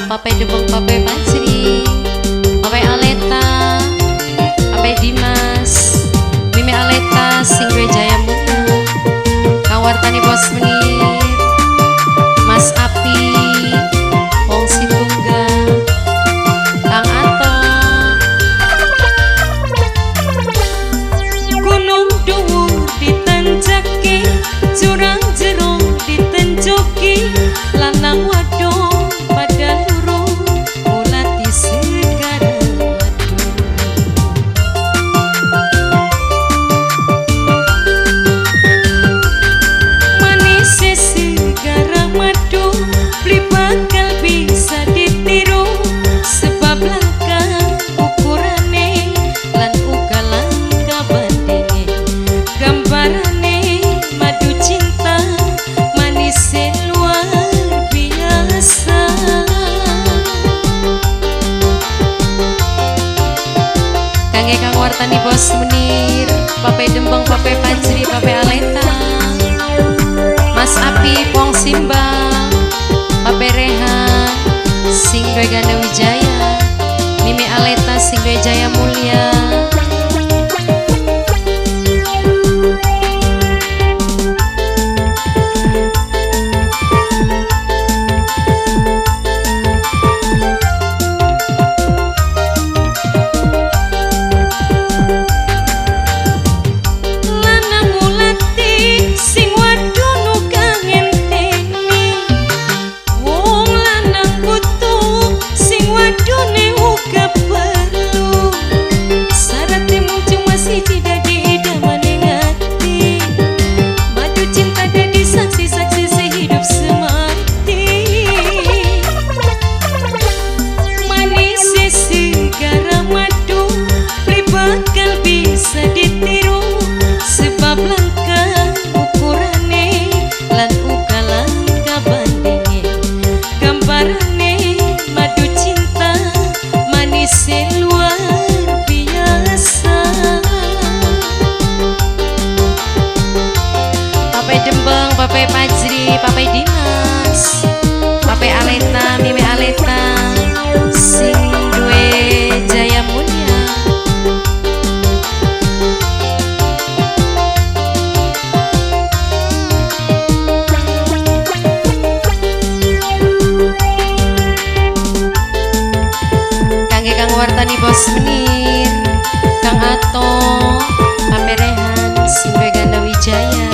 Pape Debong, Pape Fajri, Pape Aleta, Pape Dimas, Mimi Aleta, sing duwe Jaya Mutu, Kang Wartani Bos Menir, Mas Api, Wong Situngga, Kang Ato. Gunung dhuwur ditanjaki, jurang jero ditenjoki, lanang wadon pada loro ngulati segara madu. Manis segara madu, beli bakal bisa ditiru, sebab langka ukurane lan uga langka bandinge. Gambarane madu cinta, manis luar biasa. Kangge Kang Wartani Bos Menir, Pape Dembeng, Pape Fajri, Pape Aleta, Mas Api, Pong Simba, Pape Rehan, sing duwe Ganda Wijaya, Mimi Aleta, sing duwe Jaya Mulia. Lanang ngulati sing wadon uga ngenteni, wong lanang butuh sing wadone uga perlu. Syaratnya mung cuma siji, dadi idamane ngati. Madu cinta dadi saksi-saksi sehidup semati. Manis segara madu, beli bakal bisa ditiru, sebab langka ukurane lan uga langka bandinge. Gambarane madu cinta, manis luar biasa. Pape Dembeng, Pape Fajri, Pape Dimas, Pape Aleta, Mimi Aleta, sing duwe Jaya Mulia. Kangge Kang Wartani Bos Menir, Kang Ato, Pape Rehan, sing duwe Ganda Wijaya.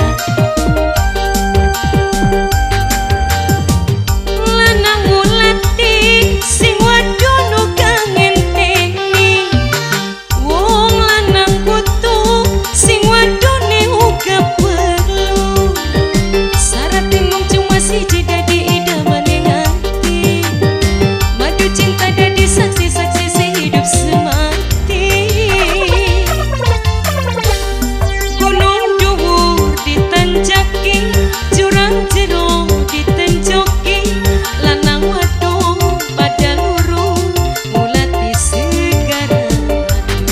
Lanang ngulati sing wadon uga ngenteni, wong lanang butuh sing wadone uga perlu. Syaratnya mung cuma siji, dadi idamane ngati. Madu cinta dadi saksi-saksi sehidup semati. Gunung dhuwur ditanjaki, jurang jero ditenjoki, lanang wadon pada loro ngulati segara madu.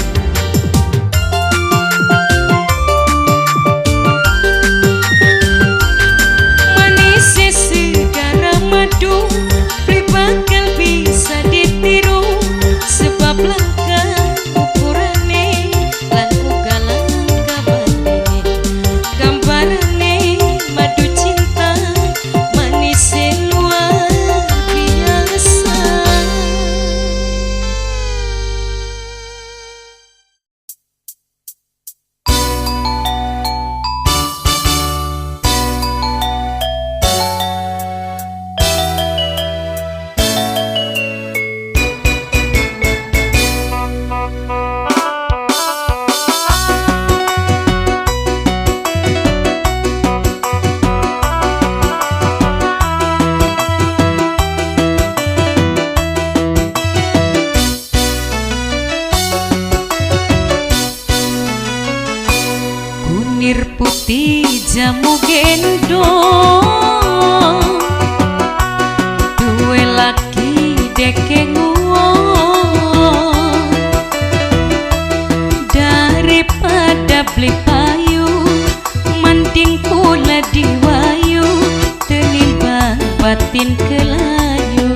Manis segara madu, beli bakal bisa ditiru, sebab langka ukurane lan uga langka bandinge. Gambarane madu cinta, manis luar biasa. Kunir putih jamu gendong, duwe laki deke nguwong. Daripada beli payu, mending kula diwayu, tenimbang batin kelayu.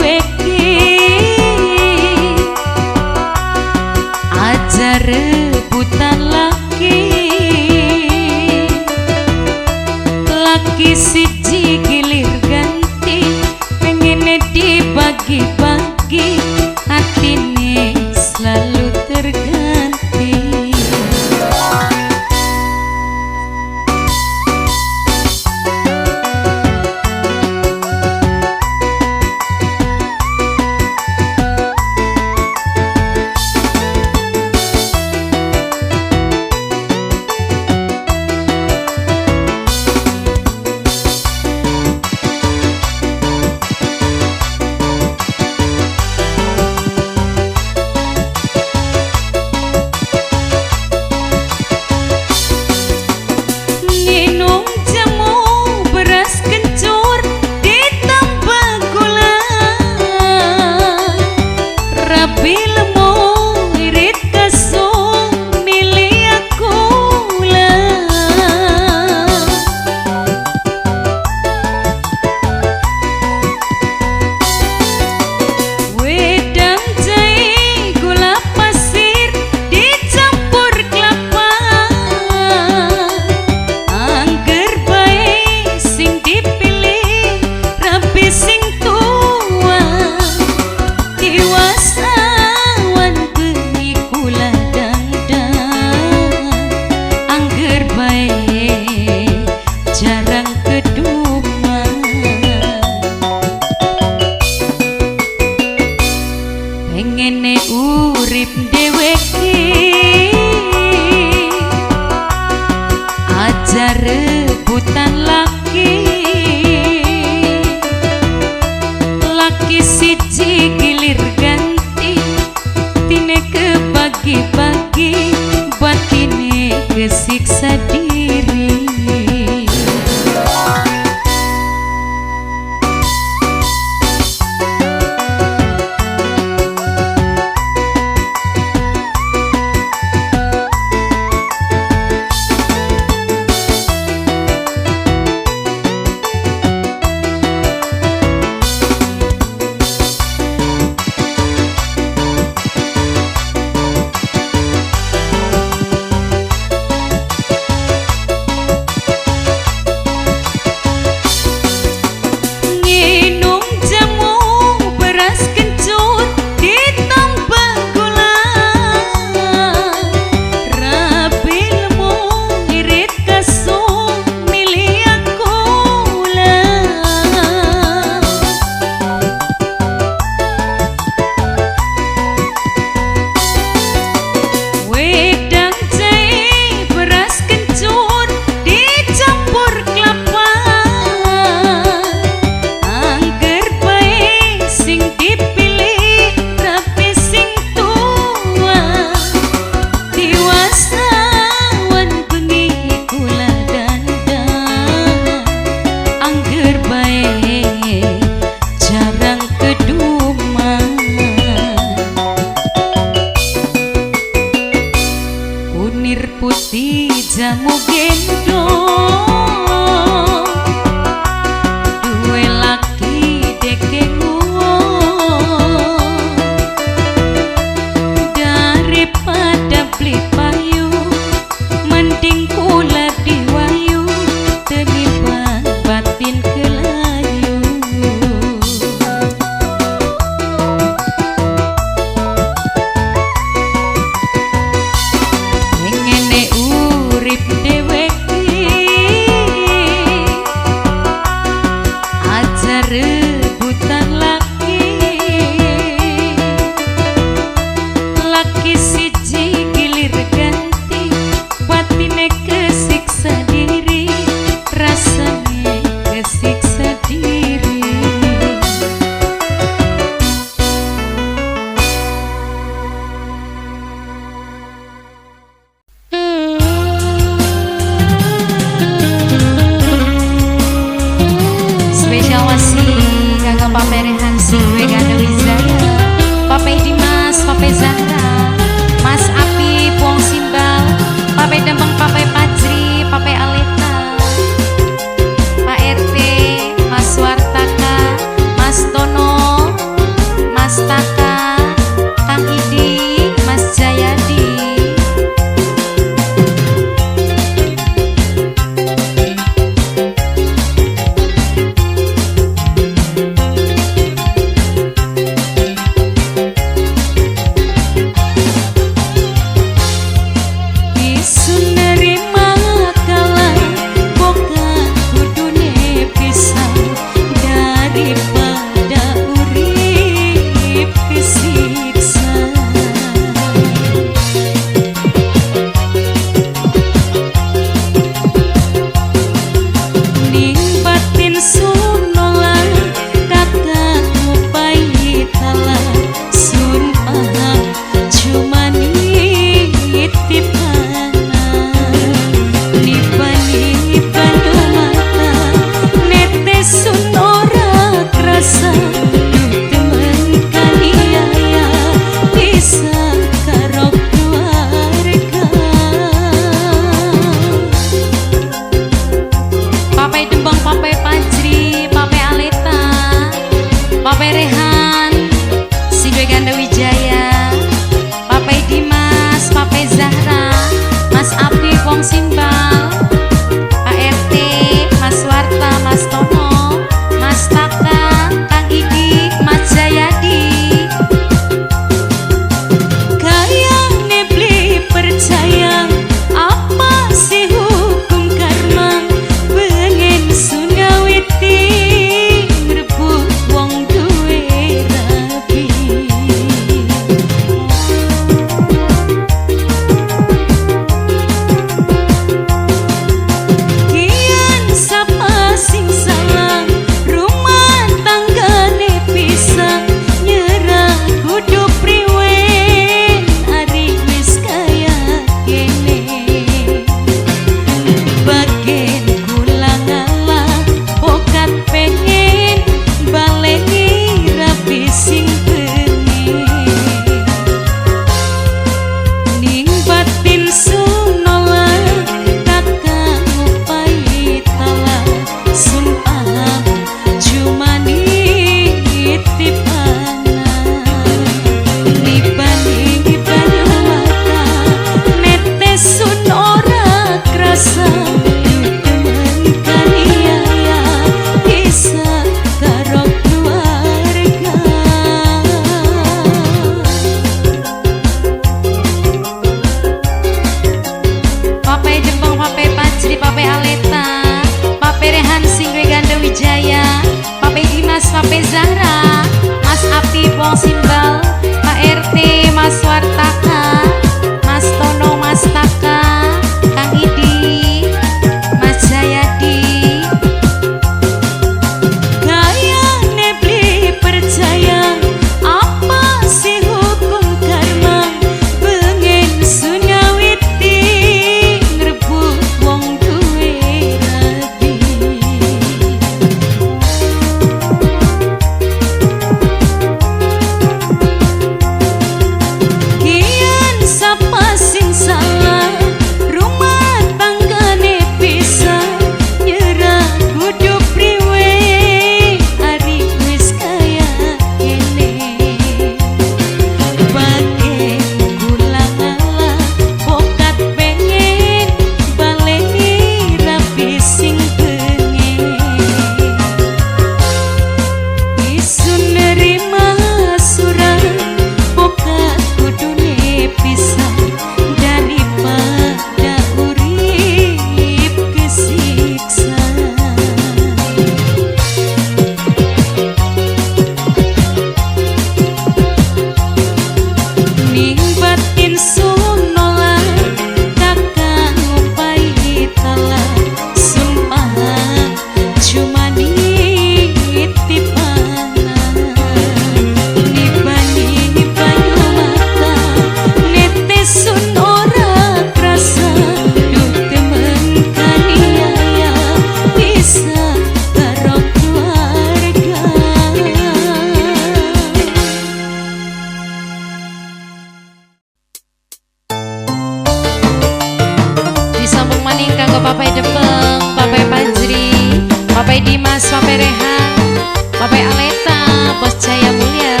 Pape Aleta, Bos Jaya Mulia,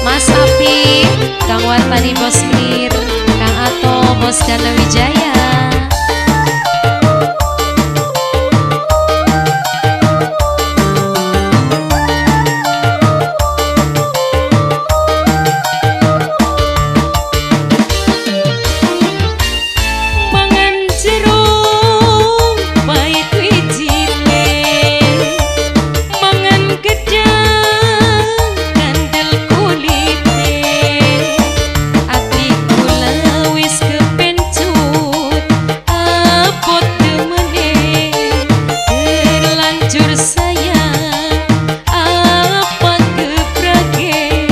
Mas Api, Kang Wartani Bos Menir, Kang Ato Bos Dana Wijaya. Mangan jeruk pahit wijine, mangan gedang kandel kulite, ati kula wis kepencut abot demene, terlanjur sayang apa geprake.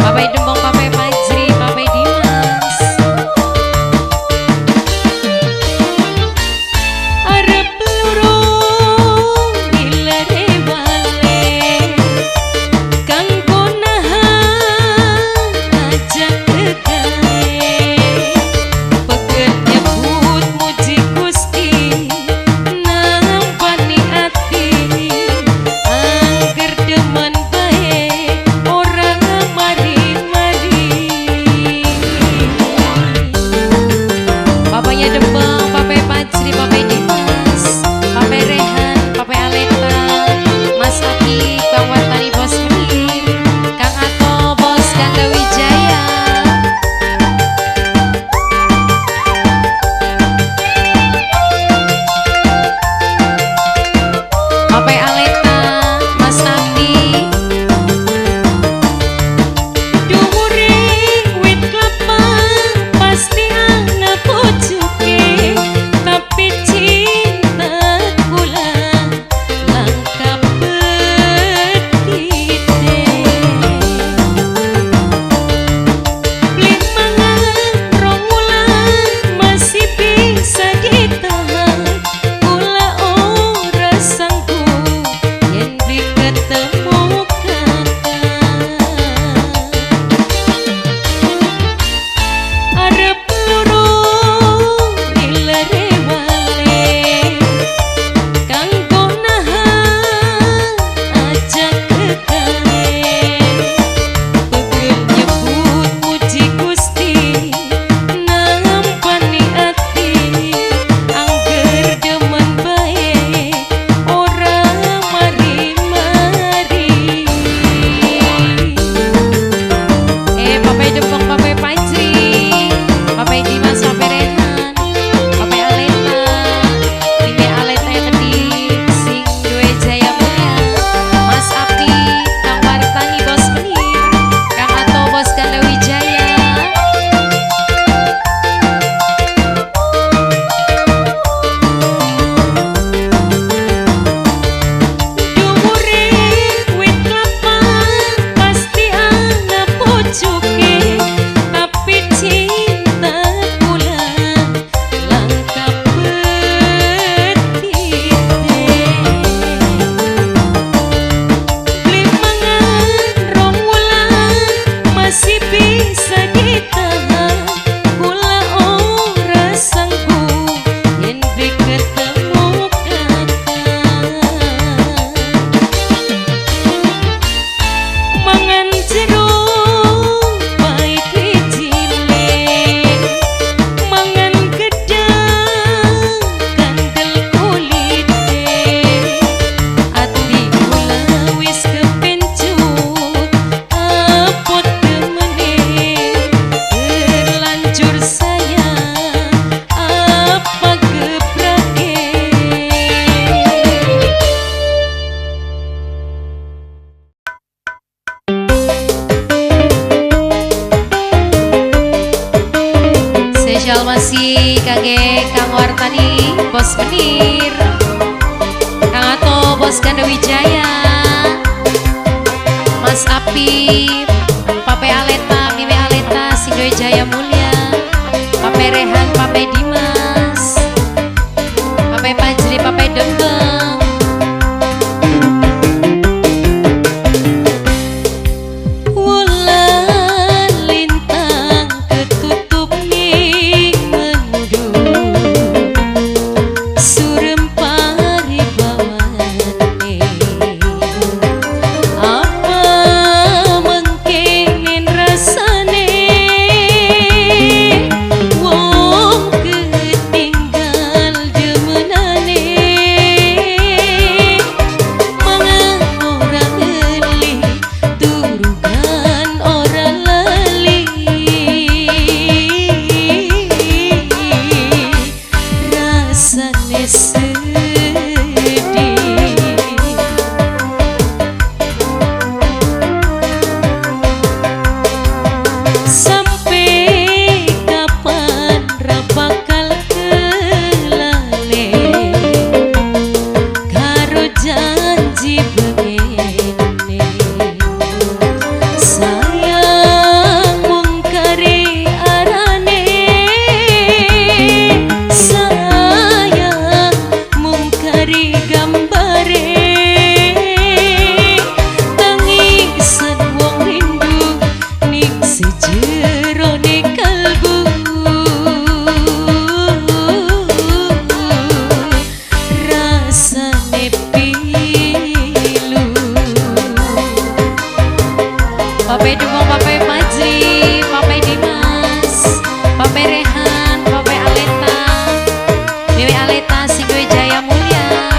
Papai Dembong, Papai Fajri, Papai Dimas. Arep luru ilere wale, kanggo nahan aja kegawe, pegel nyebut muji Gusti nampani ati, angger demen bae ora mari-mari. Papanya Dembong, Papai Fajri, Papai Dimas, Papai Rehan, Papai Aleta, Mas Aki, Kang Wartani Bos Menir, Kang Ato Bos Ganda Wijaya. Papai Aleta, Mas Aki. Dhuwure wit klapa pasti ana pucuke, tapi cinta kula langka petite. Beli mangan rong wulan masih bisa ditahan, kula ora sanggup yen beli ketemu kakak. Arep luru ilere wale, kanggo nahan aja kegawe, pegel nyebut muji Gusti nampani ati, angger demen bae ora mari-mari. Papai Dembong, Papai Fajri, Papai Dimas, Papai Rehan, Papai Aleta, Mimi Aleta yang kedik, sing duwe Jaya Mulia, Mas Api, Kang Wartani Bos Menir, Kang Ato Bos Ganda Wijaya. Dhuwure wit klapa pasti ana pucuke, tapi cinta kula langka petite. Beli mangan rong wulan masih bisa ditahan, kula ora sanggup yen beli ketemu kakak. Mangan jeruk pahit wijine, mangan gedang kandel kulite, ati kula wis kepencut abot demene, terlanjur sayang apa geprake. Spesial masih kage Kang Wartani Bos Menir, Kang Ato Bos Ganda Wijaya, Mas Api, Pape Aleta, Mimi Aleta, Singdoy Jaya Mulia, Pape Rehan, Pape Dimas, Pape Fajri, Pape Dembeng. Wulan lintang ketutup ning mendung, surem paribawan. Pape Dubong, Pape Fajri, Pape Dimas, Pape Rehan, Pape Aleta, Mimi Aleta, Singwe Jaya Mulia,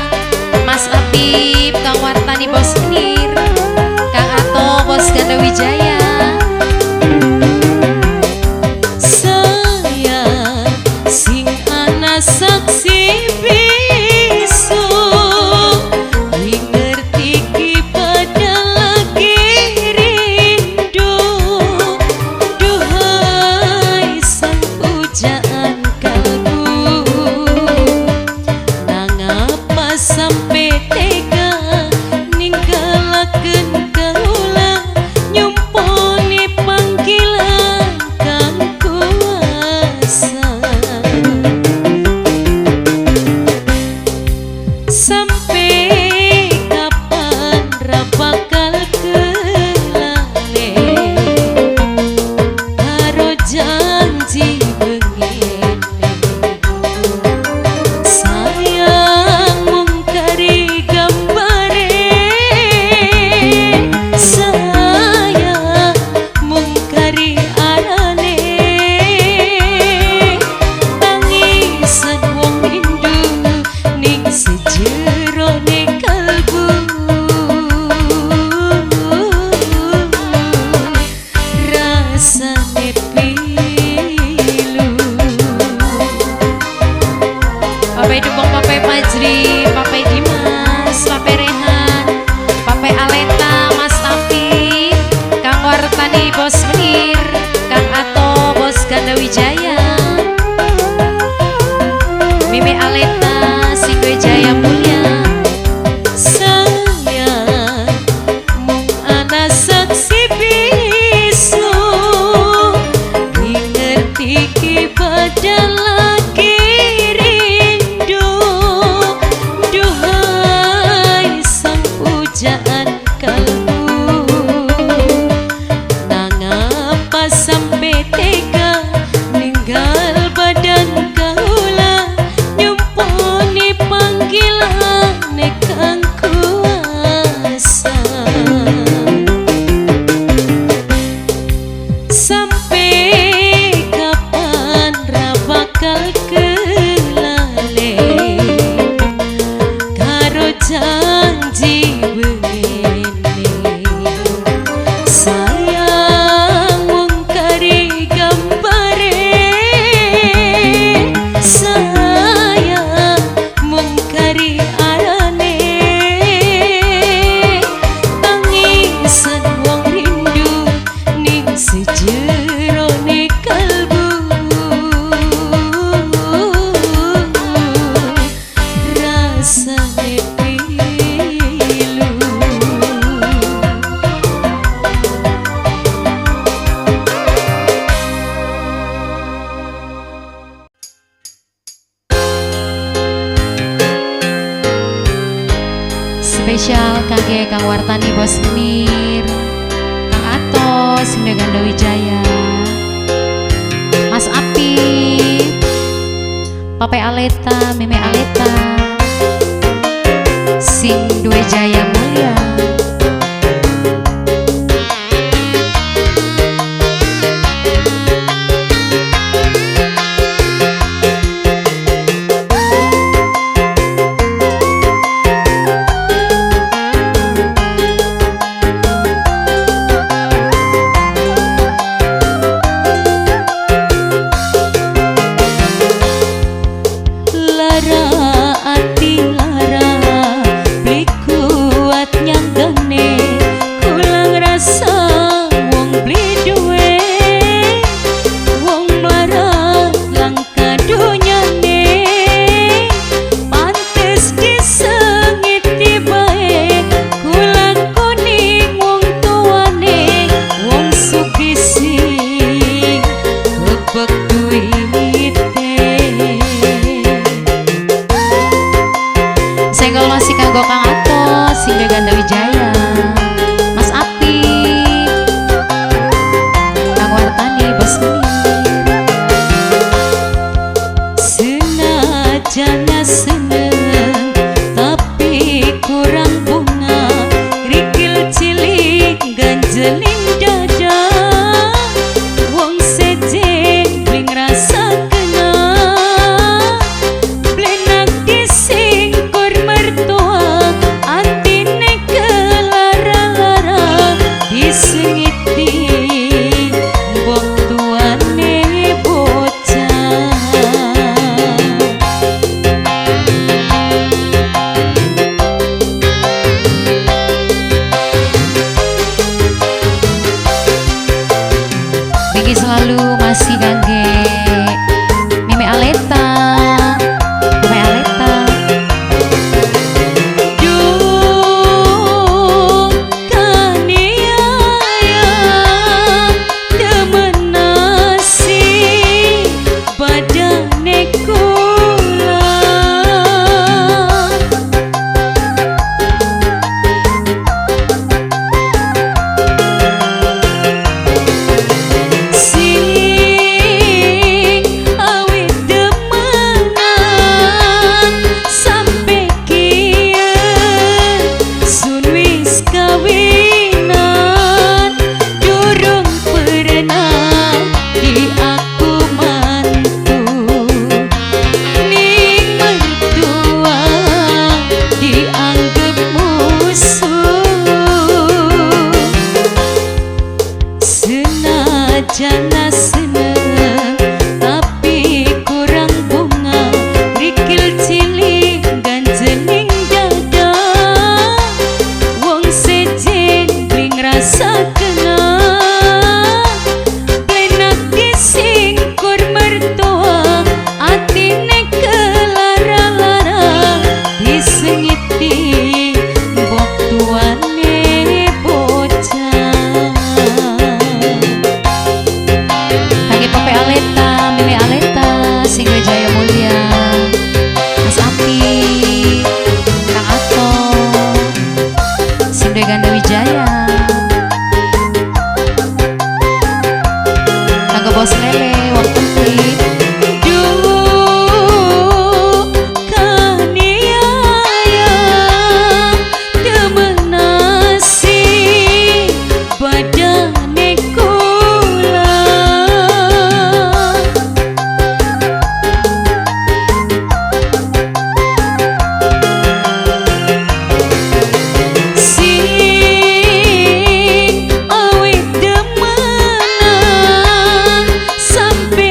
Mas Apip, Kang Wartani Bos Menir, Kang Ato Bos Ganda Wijaya. Saya sing ana saksi bisu, ngerti ki pada lagi rindu. Duhai sang pujaan kalbu, nangapa sampai tega ninggalaken kaula, nyumponi panggilan kang kuasa. Sampai kapan ra bakal kelale karo janji bengene. Sayang mung kari gambare, sayang mung kari arane, tangisan wong rindu ning sejerone kalbu. Rasane pilu. Pape Dubong, Pape Fajri, Pape Dimas, Pape Rehan, Pape Aleta, Mas Apip, Kang Wartani Bos Menir, Kang Ato Bos Ganda Wijaya, Mimi Aleta, Singwe Jaya Mulia. Sayang mung ana saksi bisu, ngerti ki pada lagi rindu. Duhai sang pujaan kalbu, nangapa sampai tega ninggal badan kaula, nyumponi panggilan kang kuasa. Sampai kapan ra bakal kelale karo janji bengene. Sayang mung kari gambare, sayang mung kari arane, tangisan wong rindu ning sejerone kalbu. Rasane pilu. Spesial kangge Kang Wartani Bos Menir, Kang Ato Singga Ganda Wijaya, Mas Apip, Pape Aleta, Meme Aleta, Sing Dwe Jaya Mulia. Lara ati lara, beli kuat nyanggane, kula ngrasa wong beli duwe, wong mlarat langka dunyane, pantes disengiti bae, kula kuning wong tuane, wong sugih sing kebek duwite. Senggol masih kanggo Kang Ato, Singga Ganda Wijaya, Mas Apip, Kang Wartani Bos Menir. Senajan seneng tapi kurang bunga, kerikil cilik ganjeling dada. Sing duwe Ganda Wijaya. Kanggo Bos Lele, wong penting. Duh, kaniaya temenasi badane kula. Sing awit demenan sampe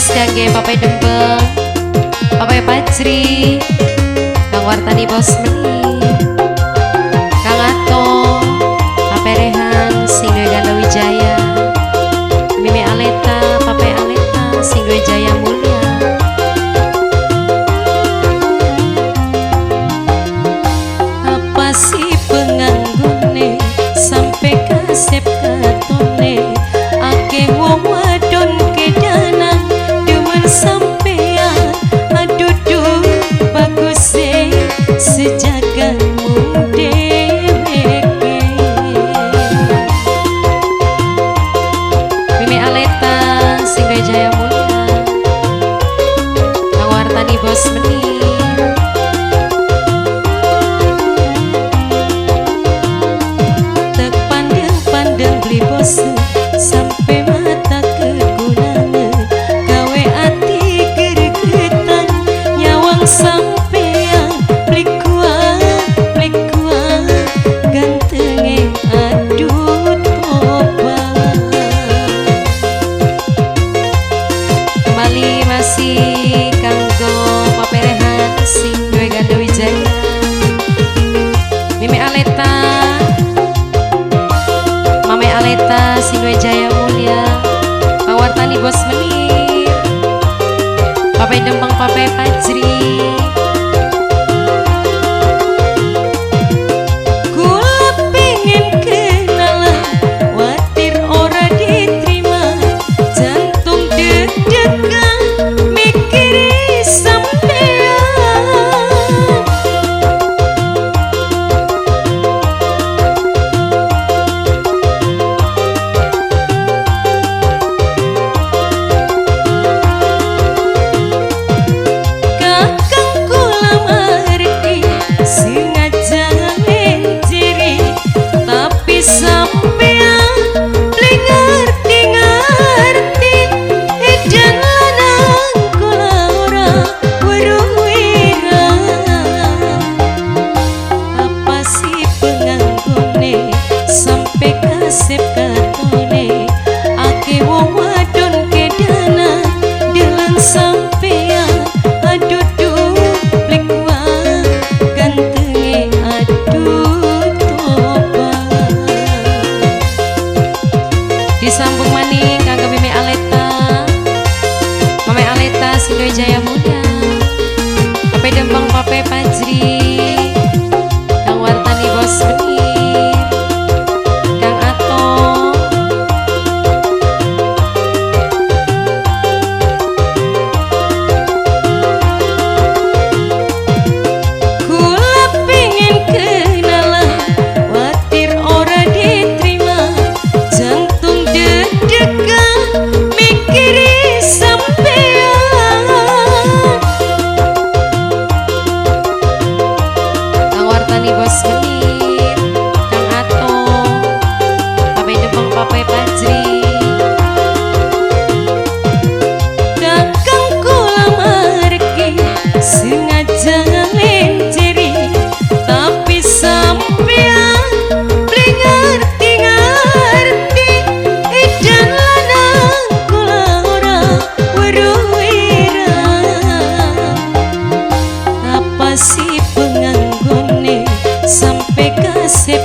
Spesialis kangge Papai Dembeng, Papai Pajri, Kang Wartani Bos Menir, Kang Ato, Papai Rehan, sing duwe Ganda Wijaya, Mimi Aleta, Papai Aleta, sing duwe Jaya Mulya. Apa sih penganggone sampai kasep katone akeh wong wadon kedanan demen sampean aduh duh bagus sejagat mung dheweke. Mimi Aleta sing duwe Jaya Mulya, Kang Wartani Bos Menir, tek pandeng-pandeng beli bosen sampai mata kegunangan gawe ati gregetan nyawang sampean beli kuat gantenge aduh tobat. Kembali masih kanggo Paperehan sing duwe Ganda Wijaya, Mimi Aleta, Mame Aleta sing duwe Jaya Mulya, Kang Wartani Bos Menir, Papai Dembeng, Papai Pajri. Kula pengen kenalan, watir ora diterima, jantung deg-degan mikiri sampean. Kakang kula ngerti sengaja ngenciri, tapi sampean beli ngerti-ngerti edan lanang kula ora weruh-wirang. Apa sih penganggone sampai kasep katone akeh wong wadon kedana delang sampean aduh duh beli kuat gantenge aduh tobat. Disambung maning kanggo Mimi Aleta, Mame Aleta sing duwe Jaya Mulya, Papai Dembeng, Papai Pajri, Kang Wartani Bos Menir, Kang Ato, Kula pengen kenalan, watir ora diterima, jantung deg-degan mikiri sampean. Kang Wartani Bos Menir, Kang Ato, Papai Dembeng, Papai Pajri. Kakang kula marki sengaja ngelenceri, tapi sampean beli ngerti-ngerti edan lanang kula ora weruh-wirang. Apa sih penganggone sampai kasep